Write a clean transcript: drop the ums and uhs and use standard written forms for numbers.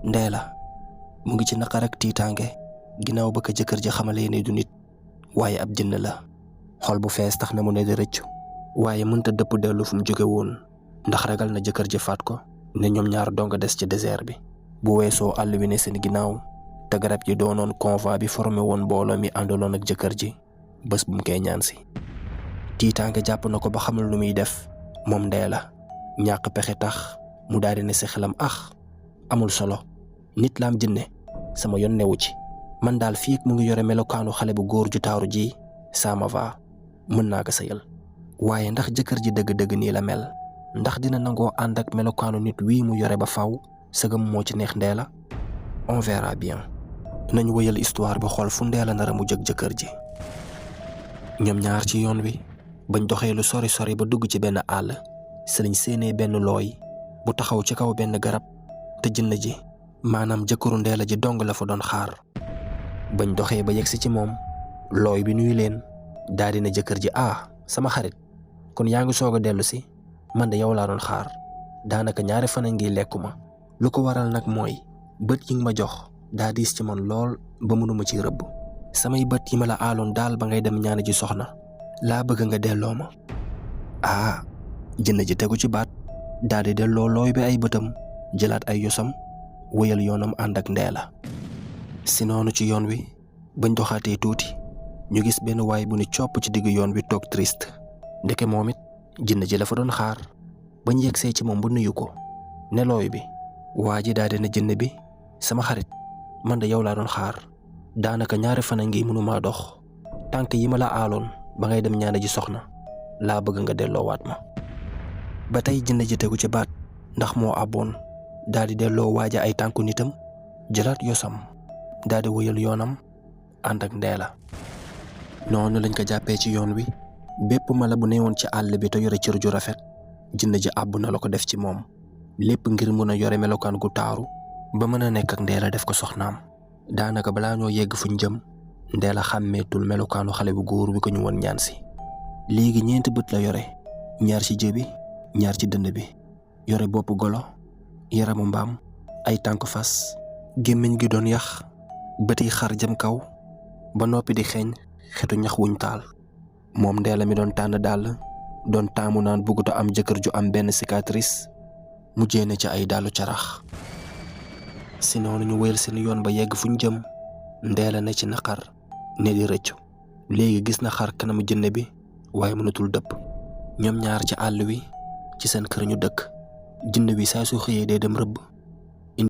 Ndella mu ngi ci naqar ak tiitaange ginnaaw ba ko jëkkër ji xamalee ne du nit waaye ab jinn la. xol bu fees tax na mu ne di rëccu waaye mënta dëpp dellu fu mu jóge woon ndax ragal na jëkkër ji faat ko ne ñoom ñaar donga des ci désert bi. bu weesoo àll wi ne seen ginnaaw te garab yi doonoon convoi bi formé woon mbooloo mi àndaloon ak jëkkër ji bés bu mu koy ñaan si. tiitaange jàpp na ko ba xamul lu muy def moom Ndella ñàkk pexe tax mu daldi ne si xelam amul solo nit laam jinne sama yoon newu ci man daal fii mu ngi yore melokaanu xale bu góor ju taaru ji ça me va mën naa ko sëyal. waaye ndax jëkkër ji dëgg-dëgg nii la mel ndax dina nangoo ànd ak melokaanu nit wii mu yore ba faw sëgam moo ci neex Ndella on verra bien. nañu wëyal histoire bi xool fu Ndella nara mu jëg jëkkër ji. ñoom ñaar ci yoon wi bañ doxee lu sori sori ba dugg ci benn àll si lañ séenee benn looy bu taxaw ci kaw benn garab te jinn ji maanaam jëkkëru Ndella ji dong la fa doon xaar. bañ doxee ba yegsi ci moom looy bi nuyu leen daal di ne jëkkër ji sama xarit kon yaa ngi soog a dellu si man de yow laa doon xaar daanaka ñaari fan a ngi lekkuma lu ko waral nag mooy bët yi nga ma jox daa diis ci man lool ba mënuma ci rëbb samay bët yi ma la aaloon daal ba ngay dem ñaani ji soxna laa bëgg nga delloo ma. jinn ji tegu ci baat daal di delloo looy bi ay bëtam jëlaat ay yosam wëyal yoonam ànd ak Ndella. si noonu ci yoon wi bañ doxaatee tuuti ñu gis benn waay bu ni copp ci diggu yoon wi toog triste ndeke moom it jinn ji la fa doon xaar. bañ yegsee ci moom bu nuyu ko ne looy bi waa ji daal di ne jinn bi sama xarit man de yow laa doon xaar daanaka ñaari fan a ngi mënumaa dox tànk yi ma la aaloon ba ngay dem ñaane ji soxna laa bëgg nga delloowaat ma. ba tey jinn ji tegu ci baat ndax moo àbboon daal di delloo waaja ay tànku nitam jëlaat yosam daal di wëyal yoonam ànd ak Ndella. noonu lañ ko jàppee ci yoon wi bépp mala bu newoon ci àll bi te yore cër ju rafet jinn ji àbb na la ko def ci moom lépp ngir mën a yore melokaan gu taaru ba mën a nekk ak Ndella def ko soxnaam. daanaka balaa ñoo yegg fuñ jëm Ndella xàmmeetul melokaanu xale bu góor wi ko ñu woon ñaan si. léegi ñeenti bët la yore ñaar ci jëbi ñaar ci dënd bi yore bopp golo yaramu mbaam ay tànk fas gémmiñ gi doon yax bët yi xar jëm kaw ba noppi di xeeñ xetu ñax wuñ taal. moom Ndella mi doon tànn dàll doon taamu naan bëgguta am jëkkër ju am benn cicatrice mujjee na ci ay dàllu carax. si noonu ñu wéyal seen yoon ba yegg fuñ jëm Ndella ne ci naqar ne di rëccu léegi gis na xar kanamu jënne bi waaye mënatul dëpp. ñoom ñaar ci àll wi ci seen kër ñu dëkk jënn bi saa su xëyee day dem rëbb